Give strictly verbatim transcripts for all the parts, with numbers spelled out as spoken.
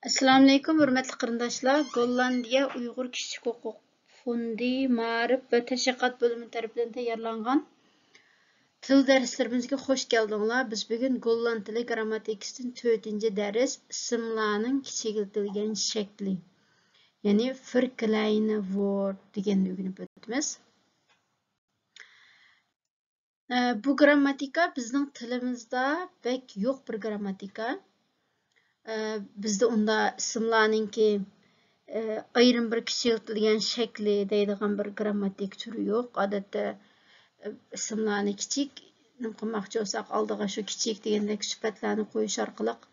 ئەسسالامۇئەلەيكۇم، ھۆرمەتلىك قېرىنداشلار! گوللاندىيە ئۇيغۇر كىشىلىك ھوقۇق فوندى مائارىپ ۋە تەشۋىقات بۆلۈمى تەرىپىدىن تەييارلانغان تىل دەرسلىرىمىزگە خوش كەلدىڭلار. بىز بۈگۈن گوللاند تىلى گرامماتىكىسىدىن تۆتىنچى دەرس، ئىسىملارنىڭ كىچىكلىتىلگەن شەكلى، يەنى فېركلەينى ۋورت دېگەننى ئۆگىنىپ ئۆتىمىز. ئە، بۇ گرامماتىكا بىزنىڭ تىلىمىزدا بەك يوق بىر گرامماتىكا. ئە، بىزدە ئۇندا ئىسىملارنىڭكى، ئە، ئايرىم بىر كىچىكلىتىلگەن شەكلى دەيدىغان بىر گرامماتىكا تۈرى يوق. ئادەتتە، ئە، ئىسىملارنى كىچىك نېمە قىلماقچى بولساق، ئالدىغا شۇ كىچىك دېگەندەك سۈپەتلەرنى قويۇش ئارقىلىق،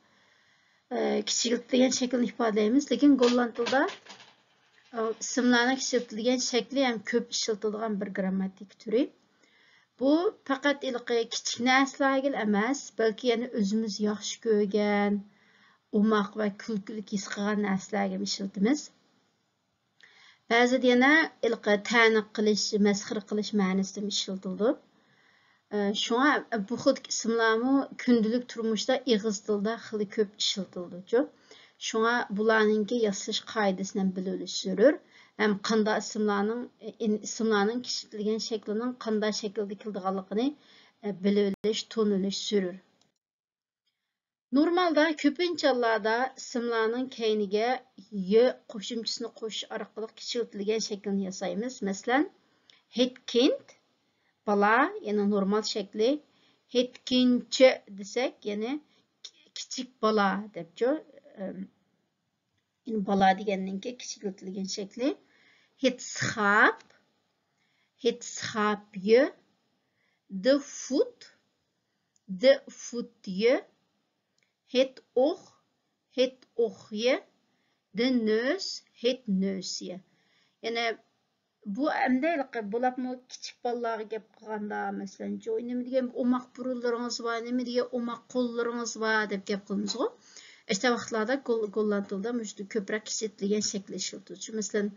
ئە، كىچىكلىتىلگەن شەكىلنى ئىپادىلەيمىز. لېكىن گوللاند تىلىدا، ئە، ئىسىملارنىڭ كىچىكلىتىلگەن شەكلى ھەم كۆپ ئىشلىتىلىدىغان بىر گرامماتىكا تۈرى. بۇ پەقەت ھېلىقى كىچىك نەرسىلەرگىلا ئەمەس، بەلكى يەنە ئۆزىمىز ياخشى كۆرگەن ئوماق ۋە كۈلكىلىك ھېس قىلغان نەرسىلەرگە ئىشلىتىمىز. بەزىدە يەنە ھېلىقى تەنە قىلىش، مەسخىرە قىلىش مەنىسىدىمۇ ئىشلىتىلىدۇ. ئە، شۇڭا بۇ خىلدىكى ئىسىملارمۇ كۈندىلىك تۇرمۇشتا ئېغىز تىلدا خېلى كۆپ ئىشلىتىلىدۇچۇ. شۇڭا بۇلارنىڭكى ياسىلىش قائىدىسىنى ھەم بىلىۋېلىش زۆرۈر. ھەم قانداق ئىسىملارنىڭ، ئىسىملارنىڭ كىچىكلىگەن شەكلىنىڭ قانداق شەكىلدە كېلىدىغانلىقىنى، ئە، بىلىۋېلىش، تونۇۋېلىش زۆرۈر. نورمالدا كۆپىنچە ھاللاردا ئىسىملارنىڭ كەينىگە ي قوشۇمچىسىنى قوشۇش ئارقىلىق كىچىكلىتىلگەن شەكىلنى ياسايمىز. مەسىلەن، ھېتكىند، بالا، يەنى نورمال شەكلى، ھېتكىنچە دېسەك، يەنى كىچىك بالا دەپچۇ. ئەم، يەنى بالا دېگەننىڭكى كىچىكلىتىلگەن شەكلى. ھېتسخاپ، ھېتسخاپيە، دفوت، دفوتيە، ھېتئوخ، ھېتئوخيە، دنۆس، ھېتنۆسيە. يەنى بۇ ئەمدى ھېلىقى بولۇپمۇ كىچىك بالىلارغا گەپ قىلغاندا، مەسىلەن، جۇ، نېمە دېگەن ئوماق بۇرۇنلىرىڭىز بار، نېمە دېگەن ئوماق قوللىرىڭىز بار دەپ گەپ قىلىمىزغۇ. ئەشتا ۋاقىتلاردا گول-، گوللاند تىلىدا مۇشۇ كۆپرەك كىچىكلىگەن شەكىل ئىشلىتىلىدۇ. مەسىلەن،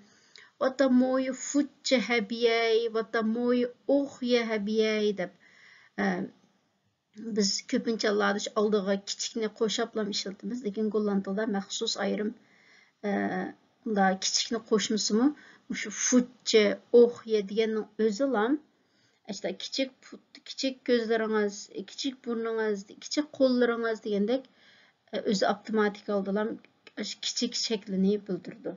ۋات ا موي فۇتچە ھەبىيەي، ۋات ا موي ئوخيە ھەبىيەي دەپ، ئە، بىز كۆپىنچە ھاللاردا شۇ ئالدىغا كىچىكنى قوشاپلا ئىشلىتىمىز، لېكىن گوللاند تىلىدا مەخسۇس ئايرىم، ئە، مۇنداق كىچىكنى قوشمىسىمۇ، مۇشۇ فۇتچە، ئوخيە دېگەننىڭ ئۆزىلا، ئەشتا كىچىك پۇت، كىچىك كۆزلىرىڭىز، كىچىك بۇرنىڭىز، كىچىك قوللىرىڭىز دېگەندەك، ئە، ئۆزى ئاپتوماتىك ھالدىلا ئاشۇ كىچىك شەكلىنى بىلدۈرىدۇ.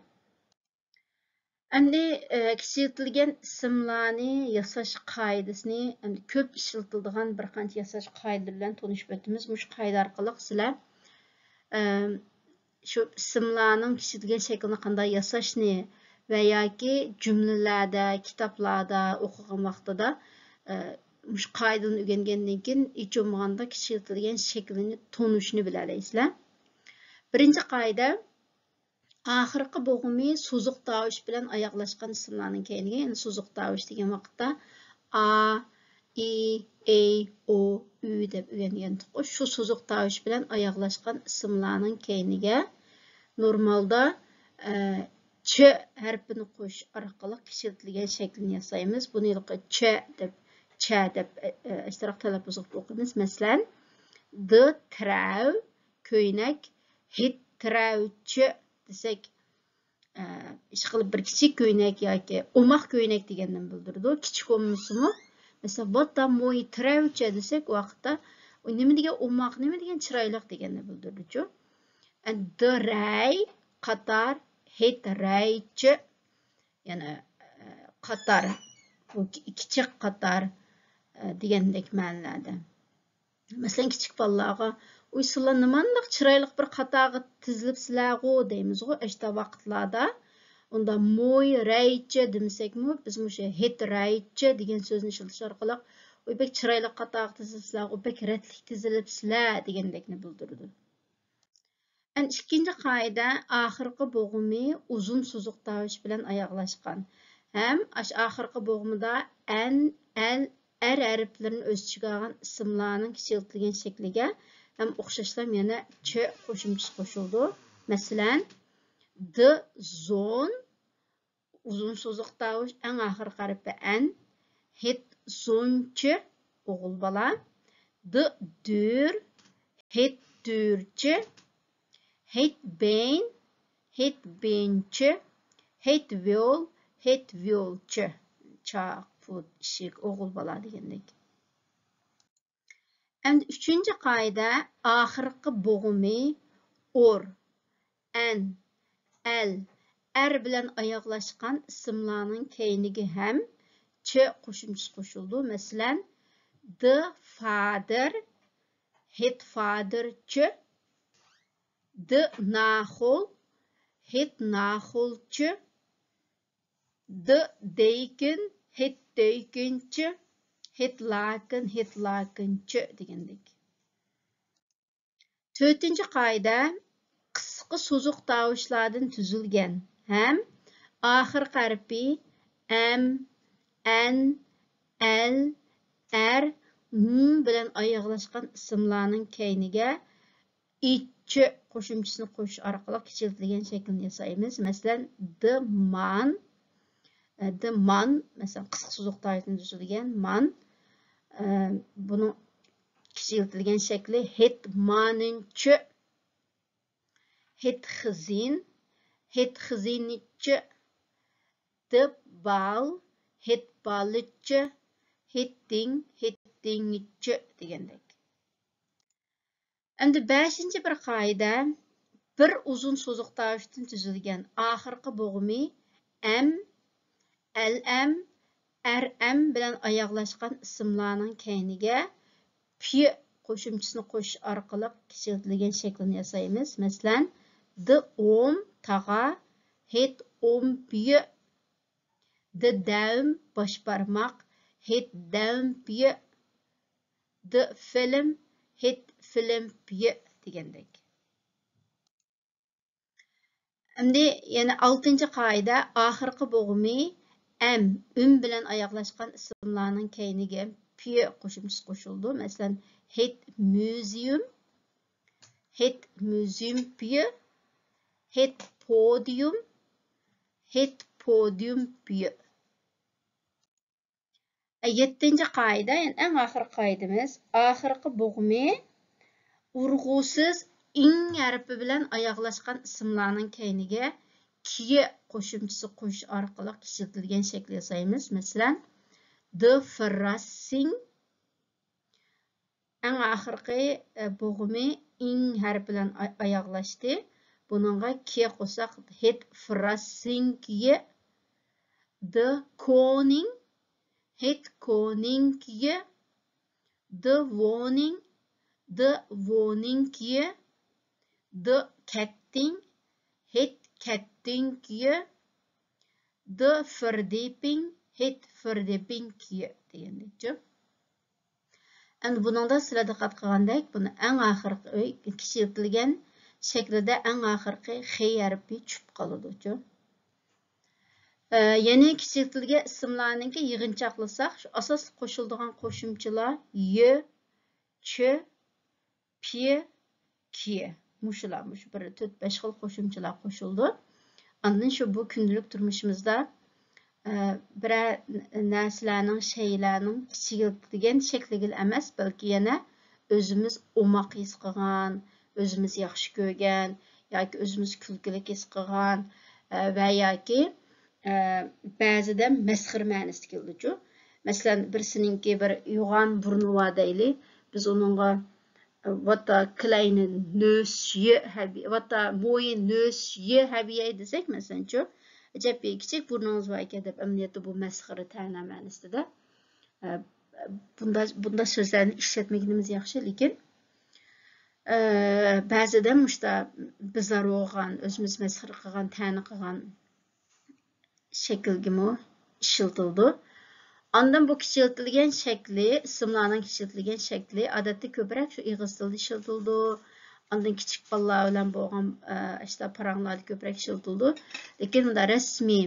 ئەمدى، ئە، كىچىكلىتىلگەن ئىسىملارنى ياساش قائىدىسىنى، ئەمدى كۆپ ئىشلىتىلىدىغان بىر قانچە ياساش قائىدىلىرى بىلەن تونۇشۇپ ئۆتىمىز. مۇشۇ قائىدە ئارقىلىق سىلەر، ئە، شۇ ئىسىملارنىڭ كىچىكلىگەن شەكلىنى قانداق ياساشنى ۋە ياكى جۈملىلەردە، كىتابلاردا ئوقۇغان ۋاقتىدا، ئە، مۇشۇ قائىدىنى ئۆگەنگەندىن كېيىن، ھېچ بولمىغاندا كىچىكلىتىلگەن شەكلىنى تونۇشنى بىلەلەيسىلەر. بىرىنچى قائىدە، ئاخىرقى بوغۇمى سوزۇق تاۋۇش بىلەن ئاياغلاشقان ئىسىملارنىڭ كەينىگە، يەنى سوزۇق تاۋۇش دېگەن ۋاقىتتا ئا، ئى، ئېي، ئو، ئۈ دەپ ئۆگەنگەنتۇق. شۇ سوزۇق تاۋۇش بىلەن ئاياغلاشقان ئىسىملارنىڭ كەينىگە نورمالدا، ئە، چ ھەرپىنى قوشۇش ئارقىلىق كىچىكلىتىلگەن شەكلىنى ياسايمىز. بۇنى ھېلىقى چە دەپ، چە دەپ، ئە، ئە، ئاشتراق تەلەپپۇز قىلىپ ئوقۇيمىز. مەسىلەن، د تىرەۋ، كۆينەك، ھېت تىرەۋچە دېسەك، ئە، ئىشقىلىپ بىر كىچىك كۆينەك ياكى ئوماق كۆينەك دېگەننى بىلدۈرىدۇ. كىچىك بولمىسىمۇ، مەسىلەن، ۋات ئا موي تىرەۋچە دېسەك، ئۇ ۋاقىتتا ئۇ نېمە دېگەن ئوماق، نېمە دېگەن چىرايلىق دېگەننى بىلدۈرىدۇچۇ. ئە، د رەي، قاتار، ھېت رەيچە، يەنى، ئە، قاتار، بۇ كى-، كىچىك قاتار، ئە، دېگەندەك مەنىلەردە. مەسىلەن، كىچىك بالىلارغا، «ئۇي، سىلەر نېمانداق چىرايلىق بىر قاتارغا تىزىلىپسىلەرغۇ» دەيمىزغۇ، ئەشتا ۋاقىتلاردا. ئۇندا موي رەيچە دېمىسەكمۇ، بىز مۇشۇ ھېت رەيچە دېگەن سۆزنى ئىشلىتىش ئارقىلىق، «ئۇي، بەك چىرايلىق قاتارغا تىزىلىپسىلەرغۇ، بەك رەتلىك تىزىلىپسىلەر» دېگەندەكنى بىلدۈرىدۇ. ئەنە ئىككىنچى قائىدە، ئاخىرقى بوغۇمى ئۇزۇن سوزۇق تاۋۇش بىلەن ئاياغلاشقان ھەم ئاشۇ ئاخىرقى بوغۇمىدا ئەن، ئەل، ئەر ھەرپلىرىنى ئۆز ئىچىگە ئالغان ئىسىملارنىڭ كىچىكلىتىلگەن شەكلىگە ھەم ئوخشاشلا يەنە چ قوشۇمچىسى قوشۇلىدۇ. مەسىلەن، د زون، ئۇزۇن سوزۇق تاۋۇش، ئەڭ ئاخىرقى ھەرپى ئەن. ھېت زونچى، ئوغۇل بالا. د دۈر، ھېت دۈرچى. ھېيت بېن، ھېيت بېنچى، ھېيت ۋيول، ھېيت ۋيولچى. چاق، پۇت، ئىشىك، ئوغۇل بالا دېگەندەك. ئەمدى ئۈچىنچى قائىدە، ئاخىرقى بوغۇمى ئور، ئەن، ئەل، ئەر بىلەن ئاياغلاشقان ئىسىملارنىڭ كەينىگە ھەم چى قوشۇمچىسى قوشۇلىدۇ. مەسىلەن، the father، ھېيت فادېرچى، the ناخول، ھېيت ناخولچى، the deacon، ھېيت دېيكىنچى، ھېيت لاكىن، ھېيت لاكىنچى دېگەندەك. تۆتىنچى قائىدە، قىسقا سوزۇق تاۋۇشلاردىن تۈزۈلگەن ھەم ئاخىرقى ھەرپى ئەم، ئەن، ئەل، ئەر، ن بىلەن ئاياغلاشقان ئىسىملارنىڭ كەينىگە ئىچ قوشۇمچىسىنى قوشۇش ئارقىلىق كىچىكلىتىلگەن شەكىلنى ياسايمىز. مەسىلەن، the man، ئە، the man، مەسىلەن، قىسقا سوزۇق تاۋۇشتىن تۈزۈلگەن man، ئە، بۇنىڭ كىچىكلىتىلگەن شەكلى ھېيت مانىنچى، ھېيت خىزىن، ھېيت خىزىنچى، the ball، ھېيت بالىچى، ھېيت دىڭ، ھېيت دىڭچى دېگەندەك. ئەمدى بەشىنچى بىر قائىدە، بىر ئۇزۇن سوزۇق تاۋۇشتىن تۈزۈلگەن ئاخىرقى بوغۇمى ئەم، ئەلئەم، ئەرئەم بىلەن ئاياغلاشقان ئىسىملارنىڭ كەينىگە پيە قوشۇمچىسىنى قوشۇش ئارقىلىق كىچىكلىتىلگەن شەكلىنى ياسايمىز. مەسىلەن، the ئوم تاغا، ھېيت ئوم پيە، the دەۋم باش بارماق، ھېيت دەۋم پيە، the فىلىم، ھېيت فىلىم پيە دېگەندەك. ئەمدى يەنە ئالتىنچى قائىدە، ئاخىرقى بوغۇمى ئەم، ئۈم بىلەن ئاياغلاشقان ئىسىملارنىڭ كەينىگە پيە قوشۇمچىسى قوشۇلىدۇ. مەسىلەن، ھېيت مۇزېيۇم، ھېيت مۇزېيۇم پيە، ھېيت پودىيۇم، ھېيت پودىيۇم پيە. يەتتىنچى قائىدە، يەنى ئەڭ ئاخىرقى قائىدىمىز، ئاخىرقى بوغۇمى ئۇرغۇسىز ئىڭ ھەرپى بىلەن ئاياغلاشقان ئىسىملارنىڭ كەينىگە كيە قوشۇمچىسى قوشۇش ئارقىلىق كىچىكلىتىلگەن شەكىل ياسايمىز. مەسىلەن، the فراسىڭ، ئەڭ ئاخىرقى، ئە، بوغۇمى ئىڭ ھەرپى بىلەن ئا-، ئاياغلاشتى. بۇنىڭغا كيە قوشساق، ھېيت فراسىڭ كيە، the كونىڭ، ھېيت كونىڭ كيە، the ۋونىڭ، the ۋونىڭ كيە، the كەتتىڭ، ھېيت كەتتىڭ كيە، the فىردىپىڭ، ھېيت فىردىپىڭ كيە دېگەندەكچۇ. ئەمدى بۇنىڭدا سىلەر دىققەت قىلغاندەك، بۇنى ئەڭ ئاخىرقى ئۆي كىچىكلىتىلگەن شەكلىدە ئەڭ ئاخىرقى خ ھەرپى چۈشۈپ قالىدۇچۇ. ئە، يەنى كىچىكلىتىلگەن ئىسىملارنىڭكى يىغىنچاقلىساق، شۇ ئاساسلىق قوشۇلىدىغان قوشۇمچىلار ي، چ، پي، كي. مۇشۇلار، مۇشۇ بىر تۆت، بەش خىل قوشۇمچىلار قوشۇلىدۇ. ئاندىن شۇ بۇ كۈندىلىك تۇرمۇشىمىزدا، ئە، بىرەر نەرسىلەرنىڭ، شەيئىلەرنىڭ كىچىكلىتىلگەن شەكلىگىلا ئەمەس، بەلكى يەنە ئۆزىمىز ئوماق ھېس قىلغان، ئۆزىمىز ياخشى كۆرگەن ياكى ئۆزىمىز كۈلكىلىك ھېس قىلغان، ئە، ۋە ياكى، ئە، بەزىدە مەسخىرە مەنىسىدە كېلىدۇچۇ. مەسىلەن، بىرسىنىڭكى بىر يوغان بۇرنى بار دەيلى، بىز ئۇنىڭغا، ئە، ۋاتا كلەينە نۆس يە ھەبى، ۋاتا مويى نۆس يە ھەبىيەي دېسەك، مەسىلەنچۇ، ئەجەب كىچىك بۇرنىڭىز بار ئىكەن دەپ، ئەمەلىيەتتە بۇ مەسخىرە تەنە مەنىسىدە. ئە، بۇنداق، بۇنداق سۆزلەرنى ئىشلەتمىگىنىمىز ياخشى، لېكىن، ئە، بەزىدە مۇشتا بىزار بولغان، ئۆزىمىز مەسخىرە قىلغان، تەنە قىلغان شەكىلگىمۇ ئىشلىتىلىدۇ. ئاندىن بۇ كىچىكلىتىلگەن شەكلى، ئىسىملارنىڭ كىچىكلىتىلگەن شەكلى ئادەتتە كۆپرەك شۇ ئېغىز تىلىدا ئىشلىتىلىدۇ. ئاندىن كىچىك بالىلار بىلەن بولغان، ئە، ئىشتا پاراڭلاردا كۆپرەك ئىشلىتىلىدۇ. لېكىن مۇنداق رەسمىي،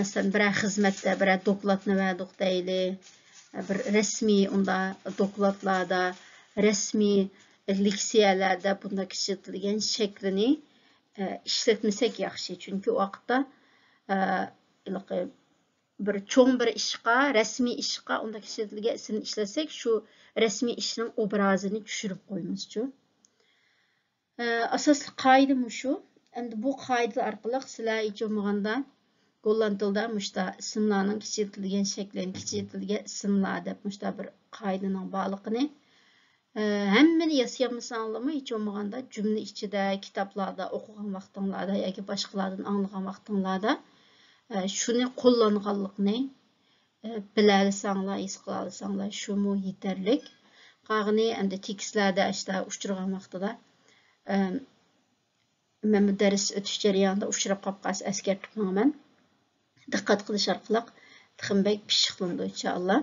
مەسىلەن، بىرەر خىزمەتتە بىرەر دوكلاتنى بەردۇق دەيلى، بىر رەسمىي ئۇنداق دوكلاتلاردا، رەسمىي لېكسىيەلەردە بۇنداق كىچىكلىتىلگەن شەكلىنى، ئە، ئىشلەتمىسەك ياخشى. چۈنكى ئۇ ۋاقىتتا، ئە، ھېلىقى بىر چوڭ بىر ئىشقا، رەسمىي ئىشقا ئۇنداق كىچىكلىتىلگەن ئىسىمنى ئىشلەتسەك، شۇ رەسمىي ئىشنىڭ ئوبرازىنى چۈشۈرۈپ قويىمىزچۇ. ئە، ئاساسلىق قائىدە مۇشۇ. ئەمدى بۇ قائىدە ئارقىلىق سىلەر ھېچ بولمىغاندا گوللاند تىلىدا مۇشتا ئىسىملارنىڭ كىچىكلىگەن شەكلىنى، كىچىكلىگەن ئىسىملار دەپ مۇشتا بىر قائىدىنىڭ بارلىقىنى، ئە، ھەممىنى ياسىيالمىساڭلارمۇ، ھېچ بولمىغاندا جۈملە ئىچىدە، كىتابلاردا ئوقۇغان ۋاقتىڭلاردا ياكى باشقىلاردىن ئاڭلىغان ۋاقتىڭلاردا، ئە، شۇنى قوللانغانلىقنى، ئە، بىلەلىسەڭلار، ھېس قىلالىساڭلار، شۇمۇ يېتەرلىك. قالغىنى ئەمدى تېكىستلەردە ئاشتا ئۇچرىغان ۋاقتىدا، ئە، مەن بۇ دەرس ئۆتۈش جەريانىدا ئۇچراپ قاپ قالسا ئەسكەرتىپ ماڭىمەن. دىققەت قىلىش ئارقىلىق تېخىمۇ بەك پىششىقلىنىدۇ، ئىنشائاللا.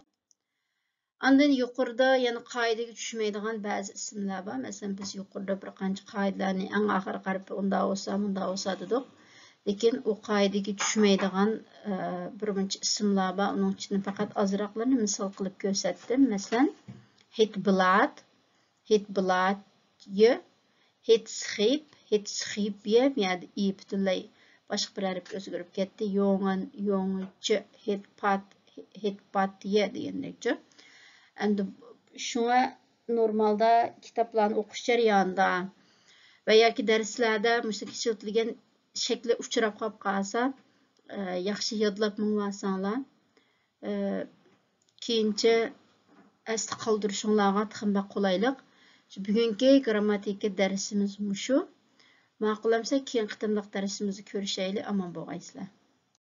ئاندىن يۇقىرىدا يەنە قائىدىگە چۈشمەيدىغان بەزى ئىسىملار بار. مەسىلەن، بىز يۇقىرىدا بىر قانچە قائىدىلەرنى ئەڭ ئاخىرقى ھەرپى ئۇنداق بولسا، مۇنداق بولسا دېدۇق. لېكىن ئۇ قائىدىگە چۈشمەيدىغان، ئە، بىر مۇنچە ئىسىملار بار. ئۇنىڭ ئىچىدىن پەقەت ئازراقلىرىنى مىسال قىلىپ كۆرسەتتىم. مەسىلەن، ھېتبلات، ھېتبلات ي، ھېتسخىپ، ھېتسخىپ ي، بۇ يەردە ئى پۈتۈنلەي باشقا بىر ھەرپ ئۆزگىرىپ كەتتى. يوڭەن، يوڭچى، ھېتپات، ھېتپات ي دېگەندەكچۇ. ئەمدى شۇڭا نورمالدا كىتابلارنى ئوقۇش جەريانىدا ۋە ياكى دەرسلەردە مۇشۇ كىچىكلىتىلگەن شەكلى ئۇچراپ قاپ قالسا، ئە، ياخشى يادلاپ مېڭىۋالساڭلار، ئە، كېيىنچە ئەستە قالدۇرۇشۇڭلارغا تېخىمۇ بەك قولايلىق. شۇ بۈگۈنكى گىرامماتىكا دەرسىمىز مۇشۇ. ماقۇل ئەمسە كېيىنكى قېتىملىق دەرسىمىزدە كۆرۈشەيلى. ئامان بولغايسىلەر.